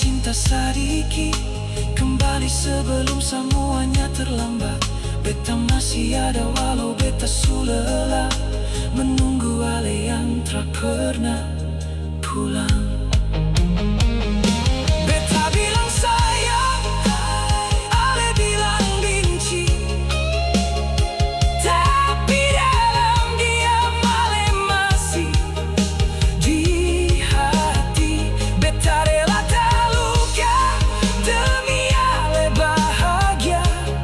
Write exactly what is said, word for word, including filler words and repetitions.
Cinta sadiki, kembali sebelum semuanya terlambat. Beta masih ada walau beta su lelah, menunggu ale yang tra pernah pulang.